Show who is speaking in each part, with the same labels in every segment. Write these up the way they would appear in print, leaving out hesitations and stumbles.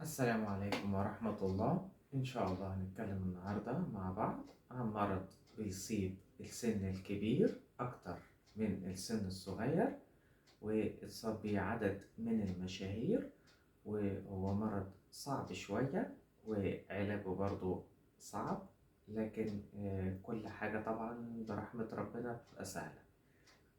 Speaker 1: السلام عليكم ورحمة الله. إن شاء الله هنتكلم النهاردة مع بعض عن مرض بيصيب السن الكبير أكتر من السن الصغير، واتصاب بيه عدد من المشاهير، وهو مرض صعب شوية وعلاجه برضو صعب، لكن كل حاجة طبعا برحمة ربنا بتبقى سهلة.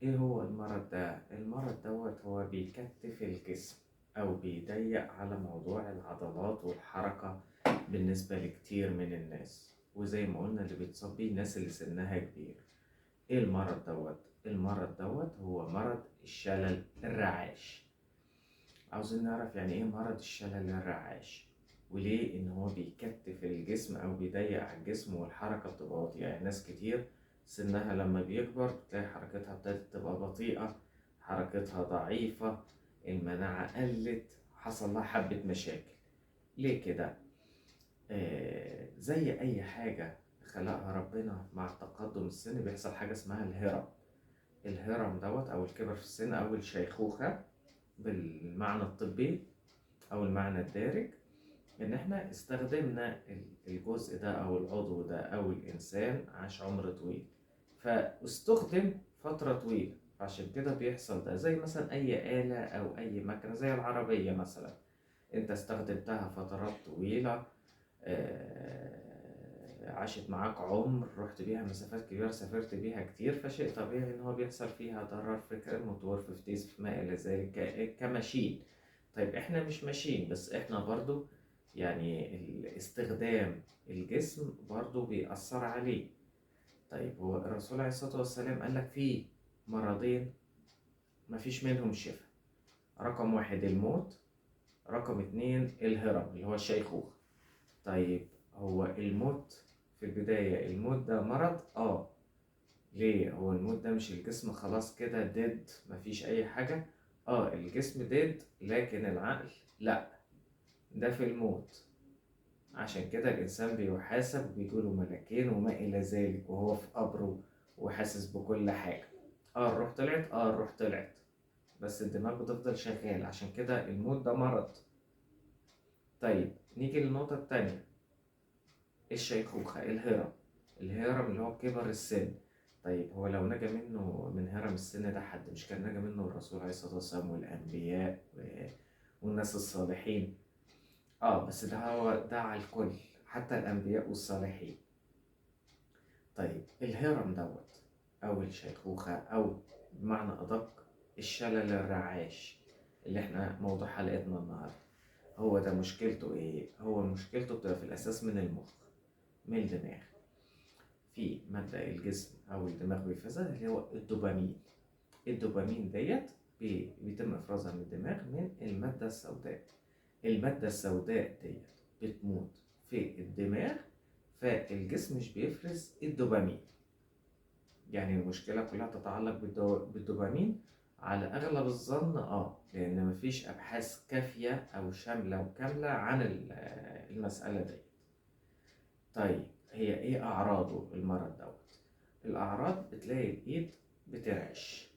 Speaker 1: ايه هو المرض ده؟ المرض دوت هو بيكتف الجسم او بيضيق على موضوع العضلات والحركة بالنسبة لكتير من الناس، وزي ما قلنا اللي بيتصاب بيه الناس اللي سنها كبير. ايه المرض دوت؟ المرض دوت هو مرض الشلل الرعاش. عاوزين نعرف يعني ايه مرض الشلل الرعاش، وليه ان هو بيكتف الجسم او بيضيق على الجسم والحركة بتبقى بطيئة. يعني ناس كتير سنها لما بيكبر بتلاقي حركتها ابتدت تبقى بطيئة، حركتها ضعيفة، المناعة قلت، حصل لها حبة مشاكل. ليه كده؟ زي أي حاجة خلقها ربنا مع تقدم السن بيحصل حاجة اسمها الهرم. الهرم دوت أو الكبر في السن أو الشيخوخة بالمعنى الطبي أو المعنى الدارج، إن إحنا استخدمنا الجزء ده أو العضو ده أو الإنسان عاش عمر طويل، فاستخدم فترة طويلة، فعشان كده بيحصل ده. زي مثلا أي آلة أو أي مكنة زي العربية مثلا، أنت استخدمتها فترات طويلة، عاشت معاك عمر، رحت بيها مسافات كبيرة، سافرت بيها كتير، فشيء طبيعي إن هو بيحصل فيها ضرر في الموتور، في فتيس، في ما إلى ذلك، ك machine. طيب إحنا مش machine، بس إحنا برضو يعني الاستخدام الجسم برضو بيأثر عليه. طيب هو الرسول عليه الصلاة والسلام قال لك في مرضين مفيش منهم شفاء، رقم 1 الموت، رقم 2 الهرم اللي هو الشيخوخة. طيب هو الموت في البداية، الموت ده مرض؟ ليه؟ هو الموت ده مش الجسم خلاص كده dead مفيش أي حاجة؟ الجسم dead لكن العقل لأ، ده في الموت. عشان كده الإنسان بيحاسب وبيجيله ملكين وما إلى ذلك وهو في قبره وحاسس بكل حاجة. الروح طلعت، الروح طلعت، بس الدماغ بتفضل شغال، عشان كده الموت ده مرض. طيب نيجي للنقطة التانية، الشيخوخة، الهرم. الهرم اللي هو كبر السن. طيب هو لو نجا منه من هرم السن ده حد، مش كان نجا منه الرسول عليه الصلاة والسلام والأنبياء والناس الصالحين؟ بس ده هو ده على الكل، حتى الأنبياء والصالحين. طيب الهرم دوت أو الشيخوخة أو بمعنى أدق الشلل الرعاش اللي احنا موضوع حلقتنا النهاردة، هو ده مشكلته إيه؟ هو مشكلته بتبقى في الأساس من المخ، من الدماغ. في مادة الجسم أو الدماغ بيفرزها اللي هو الدوبامين. الدوبامين ديت بيتم إفرازها من الدماغ من المادة السوداء. المادة السوداء ديت بتموت في الدماغ، فالجسم مش بيفرز الدوبامين. يعني المشكلة كلها تتعلق بالدوبامين على أغلب الظن، لأن مفيش أبحاث كافية أو شاملة وكاملة عن المسألة دي. طيب هي إيه أعراضه المرض دوت؟ الأعراض بتلاقي الإيد بترعش،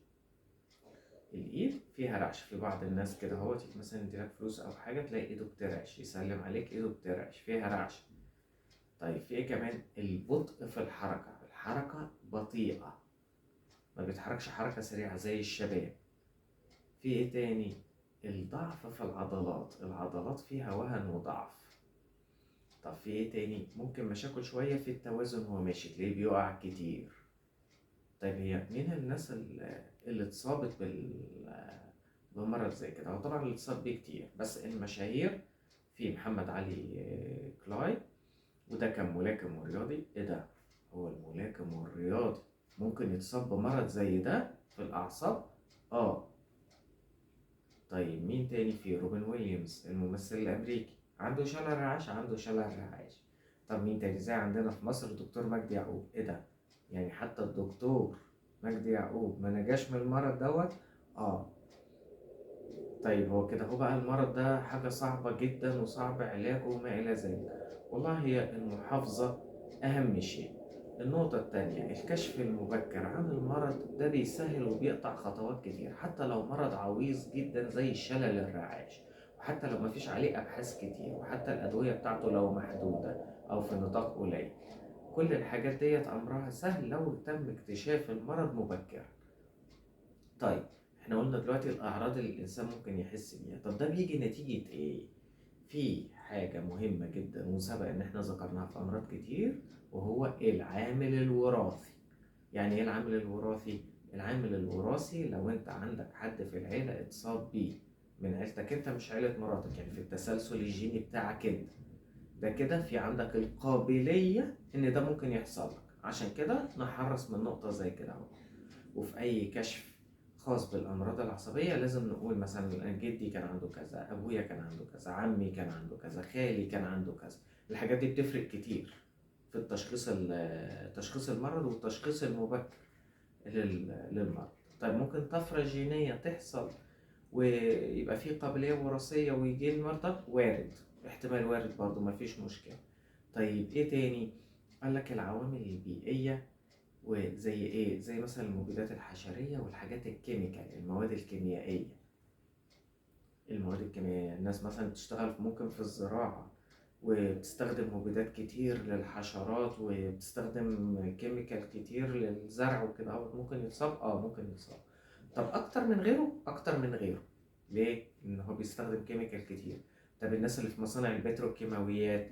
Speaker 1: الإيد فيها رعش. في بعض الناس كده هو تيجي مثلا يديلك فلوس أو حاجة تلاقي إيده بترعش، يسلم عليك إيده بترعش، فيها رعش. طيب في إيه كمان؟ البطء في الحركة، الحركة بطيئة، ما بيتحركش حركة سريعة زي الشباب. في إيه تاني؟ الضعف في العضلات، العضلات فيها وهن وضعف. طب في إيه تاني؟ ممكن مشاكل شوية في التوازن وهو ماشي، تلاقيه بيقع كتير. طيب هي مين الناس اللي اتصابت بمرض زي كده؟ هو طبعا اللي اتصاب بيه كتير، بس المشاهير في محمد علي كلاي، وده كان ملاكم ورياضي. ايه ده؟ هو الملاكم والرياضي ممكن يتصاب بمرض زي ده في الأعصاب؟ طيب مين تاني؟ في روبن ويليامز الممثل الأمريكي، عنده شلل رعاش، عنده شلل رعاش. طب مين تاني؟ زي عندنا في مصر الدكتور مجدي يعقوب. ايه ده؟ يعني حتى الدكتور مجدي يعقوب ما نجاش من المرض دوت؟ طيب هو كده هو بقى المرض ده حاجة صعبة جدا وصعب علاجه وما إلى ذلك. والله هي المحافظة أهم شيء. النقطة التانية الكشف المبكر عن المرض ده بيسهل وبيقطع خطوات كتير، حتى لو مرض عويص جدا زي الشلل الرعاش. وحتى لو مفيش عليه أبحاث كتير، وحتى الأدوية بتاعته لو محدودة أو في نطاق قليل، كل الحاجات ديت أمرها سهل لو تم اكتشاف المرض مبكرا. طيب احنا قلنا دلوقتي الأعراض اللي الإنسان ممكن يحس بيها، طب ده بيجي نتيجة إيه؟ في حاجة مهمة جدا وسبق إن احنا ذكرناها في أمراض كتير، وهو العامل الوراثي. يعني إيه العامل الوراثي؟ العامل الوراثي لو أنت عندك حد في العيلة اتصاب بيه من عيلتك أنت، مش عيلة مراتك، يعني في التسلسل الجيني بتاعك أنت، ده كده في عندك القابلية إن ده ممكن يحصل لك. عشان كده نحرص من نقطة زي كده أهو. وفي أي كشف خاص بالأمراض العصبية لازم نقول مثلا جدي كان عنده كذا، أبويا كان عنده كذا، عمي كان عنده كذا، خالي كان عنده كذا. الحاجات دي بتفرق كتير في التشخيص، تشخيص المرض والتشخيص المبكر للمرض. طيب ممكن طفرة جينية تحصل ويبقى في قابلية وراثية ويجي المرض، وارد، احتمال وارد برضو، مفيش مشكلة. طيب ايه تاني؟ قال لك العوامل البيئية، وزي ايه؟ زي مثلا المبيدات الحشرية والحاجات ال chemical، المواد الكيميائية. المواد الكيميائية الناس مثلا بتشتغل ممكن في الزراعة وبتستخدم مبيدات كتير للحشرات وبتستخدم chemical كتير للزرع وكده، ممكن يتصاب. ممكن يتصاب. طب اكتر من غيره؟ اكتر من غيره. ليه؟ لان هو بيستخدم chemical كتير. طب الناس اللي في مصانع البتروكيماويات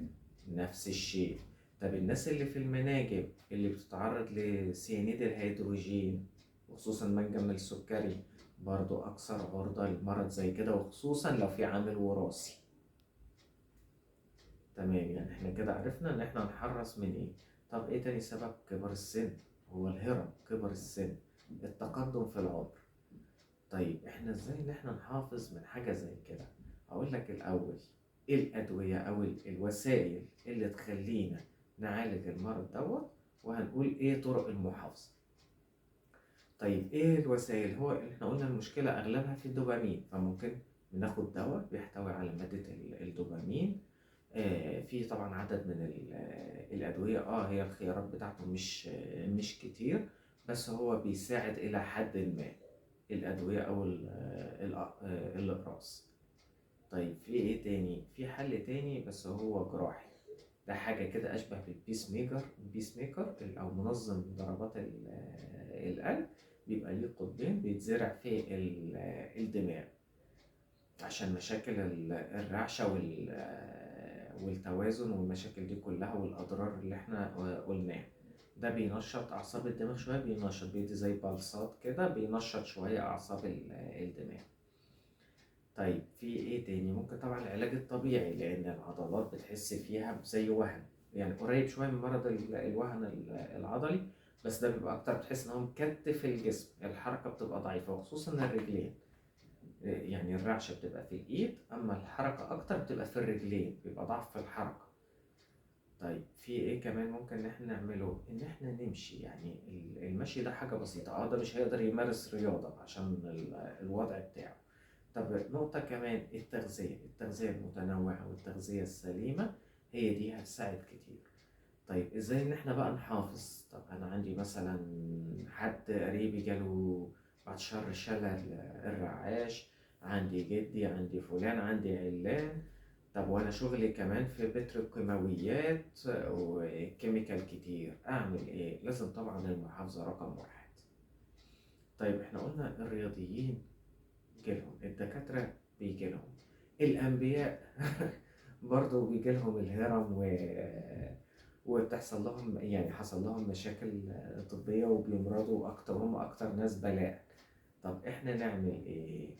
Speaker 1: نفس الشيء. طب الناس اللي في المناجم اللي بتتعرض لسيانيد الهيدروجين وخصوصا منجم السكري برضو أكثر عرضة للمرض زي كده، وخصوصا لو في عامل وراثي. تمام، يعني احنا كده عرفنا ان احنا نحرص من ايه. طب ايه تاني سبب؟ كبر السن، هو الهرم، كبر السن، التقدم في العمر. طيب احنا ازاي ان احنا نحافظ من حاجة زي كده؟ هقول لك الاول ايه الادوية او الوسائل اللي تخلينا نعالج المرض دوت، وهنقول ايه طرق المحافظة. طيب ايه الوسائل؟ هو احنا قلنا المشكلة اغلبها في الدوبامين، فممكن بناخد دواء بيحتوي على مادة الدوبامين. في طبعا عدد من الأدوية، هي الخيارات بتاعته مش كتير، بس هو بيساعد إلى حد ما الأدوية أو الأقراص. طيب في إيه تاني؟ في حل تاني بس هو جراحي، ده حاجة كده أشبه بال pacemaker، pacemaker أو منظم ضربات القلب، بيبقى ليه قطبين بيتزرع في الدماغ عشان مشاكل الرعشة والتوازن والمشاكل دي كلها والأضرار اللي احنا قلناها. ده بينشط أعصاب الدماغ شوية، بينشط، بيدي زي بلصات كده، بينشط شوية أعصاب الدماغ. طيب في ايه تاني؟ ممكن طبعا العلاج الطبيعي، لأن العضلات بتحس فيها زي وهن، يعني قريب شوية من مرض الوهن العضلي، بس ده بيبقى أكتر، بتحس إن هو مكتف الجسم، الحركة بتبقى ضعيفة، وخصوصا الرجلين، يعني الرعشة بتبقى في الإيد، أما الحركة أكتر بتبقى في الرجلين، بيبقى ضعف في الحركة. طيب في إيه كمان ممكن إن إحنا نعمله؟ إن إحنا نمشي، يعني المشي ده حاجة بسيطة، ده مش هيقدر يمارس رياضة عشان الوضع بتاعه. طب نقطة كمان، التغذية، التغذية المتنوعة والتغذية السليمة هي دي هتساعد كتير. طيب إزاي إن إحنا بقى نحافظ؟ طب أنا عندي مثلا حد قريبي جاله بعد شهر شلل الرعاش، عندي جدي، عندي فلان، عندي علان، طب وأنا شغلي كمان في بتروكيماويات وكيميكال كتير، أعمل إيه؟ لازم طبعا المحافظة رقم واحد. طيب إحنا قلنا الرياضيين بيجيلهم، الدكاترة بيجيلهم، الأنبياء برضو بيجيلهم الهرم وبتحصل لهم، يعني حصل لهم مشاكل طبية وبيمرضوا أكتر، هم أكتر ناس بلاء. طب إحنا نعمل إيه؟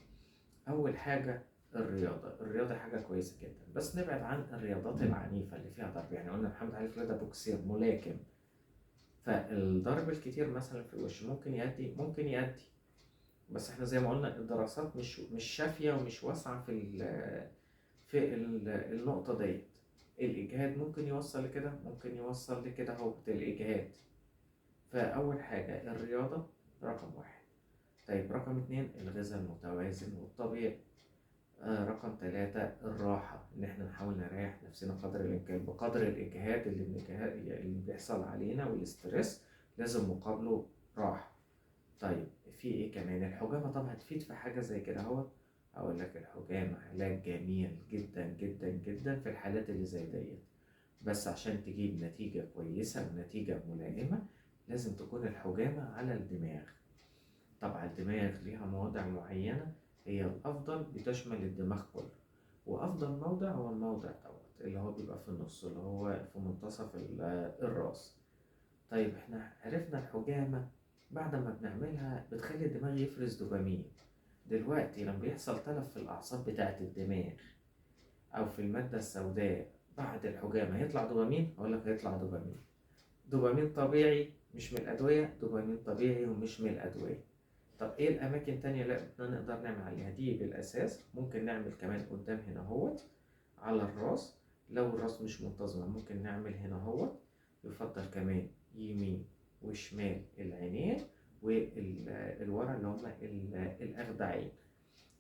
Speaker 1: أول حاجة الرياضة، الرياضة حاجة كويسة جدا، بس نبعد عن الرياضات العنيفة اللي فيها ضرب. يعني قلنا محمد علي كلاي ده بوكسير ملاكم، فالضرب الكتير مثلا في الوش ممكن يؤدي، ممكن يؤدي، بس احنا زي ما قلنا الدراسات مش شافية ومش واسعة في النقطة ديت. الإجهاد ممكن يوصل لكده، ممكن يوصل لكده، هو الإجهاد. فأول حاجة الرياضة رقم واحد. طيب رقم 2 الغذاء المتوازن والطبيعي. رقم 3 الراحة، إن احنا نحاول نريح نفسنا قدر الإمكان بقدر الإجهاد اللي بيحصل علينا والستريس، لازم مقابله راحة. طيب في إيه كمان؟ الحجامة طبعا هتفيد في حاجة زي كده أهو. هقول لك الحجامة علاج جميل جدا جدا جدا في الحالات اللي زي ديت، بس عشان تجيب نتيجة كويسة ونتيجة ملائمة لازم تكون الحجامة على الدماغ. طبعا الدماغ ليها مواضع معينة هي الأفضل بتشمل الدماغ كله، وأفضل موضع هو الموضع دوت اللي هو بيبقى في النص اللي هو في منتصف الراس. طيب احنا عرفنا الحجامة بعد ما بنعملها بتخلي الدماغ يفرز دوبامين. دلوقتي لما بيحصل تلف في الأعصاب بتاعة الدماغ أو في المادة السوداء بعد الحجامة هيطلع دوبامين؟ هقول لك هيطلع دوبامين. دوبامين طبيعي مش من الأدوية، دوبامين طبيعي ومش من الأدوية. طب إيه الأماكن التانية اللي نقدر نعمل عليها دي؟ بالأساس ممكن نعمل كمان قدام هنا اهوت على الراس، لو الراس مش منتظمة ممكن نعمل هنا اهوت. يفضل كمان يمين وشمال العينين والورا اللي هما الأخدعين.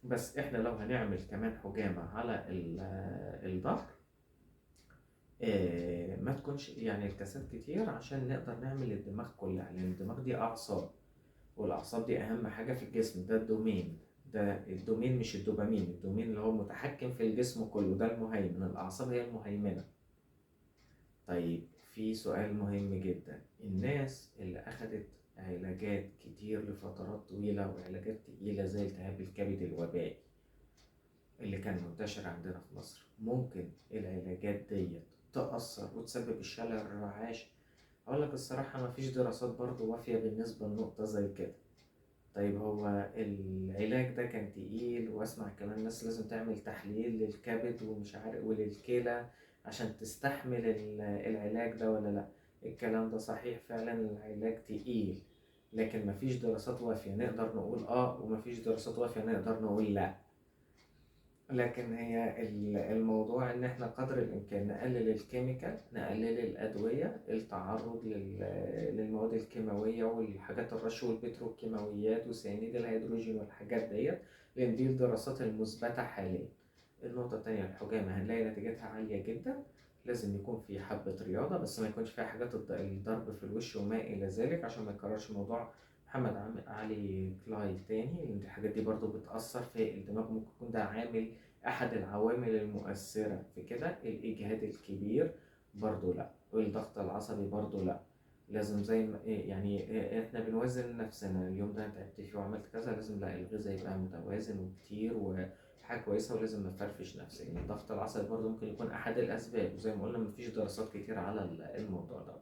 Speaker 1: بس احنا لو هنعمل كمان حجامة على الظهر ما تكونش يعني الكاسات كتير عشان نقدر نعمل الدماغ كلها، لأن الدماغ دي أعصاب، والأعصاب دي أهم حاجة في الجسم. ده ال domain، ده ال domain مش الدوبامين، ال domain اللي هو متحكم في الجسم كله، ده المهيمن، الأعصاب هي المهيمنة. طيب في سؤال مهم جدا، الناس اللي أخدت علاجات كتير لفترات طويلة وعلاجات تقيلة زي التهاب الكبد الوبائي اللي كان منتشر عندنا في مصر، ممكن العلاجات ديت تأثر وتسبب الشلل الرعاش؟ أقول لك الصراحة مفيش دراسات برضو وافية بالنسبة لنقطة زي كده. طيب هو العلاج ده كان تقيل، واسمع كمان الناس لازم تعمل تحليل للكبد ومش عارف وللكلى عشان تستحمل العلاج ده ولا لا؟ الكلام ده صحيح فعلا، العلاج تقيل، لكن مفيش دراسات وافية نقدر نقول اه، ومفيش دراسات وافية نقدر نقول لا. لكن هي الموضوع ان احنا قدر الامكان نقلل ال chemical، نقلل الادوية، التعرض للمواد الكيماوية والحاجات الرش والبتروكيماويات وسيانيد الهيدروجين والحاجات ديت، لان دي الدراسات المثبتة حاليا. النقطة التانية الحجامة هنلاقي نتيجتها عالية جدا، لازم يكون في حبة رياضة بس ما يكونش فيها حاجات الضرب في الوش وما إلى ذلك عشان ما يكررش موضوع محمد علي كلاي تاني، لأن الحاجات دي برضو بتأثر في الدماغ، ممكن يكون ده عامل أحد العوامل المؤثرة في كده. الإجهاد الكبير برضو لأ، والضغط العصبي برضو لأ. لازم زي ما يعني إحنا بنوازن نفسنا، اليوم ده أنا تعبت فيه وعملت كذا، لازم لأ الغذاء يبقى متوازن وكتير وحاجة كويسة، ولازم نفرفش نفسنا. يعني الضغط العصبي برضو ممكن يكون أحد الأسباب، وزي ما قلنا مفيش دراسات كتير على الموضوع ده.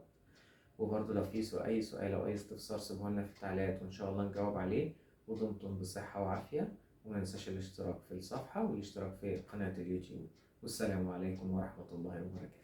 Speaker 1: وبرضو لو في أي سؤال أو أي استفسار سيبوه لنا في التعليقات وإن شاء الله نجاوب عليه. ودمتم بصحة وعافية، وما ننساش الاشتراك في الصفحة والاشتراك في قناة اليوتيوب. والسلام عليكم ورحمة الله وبركاته.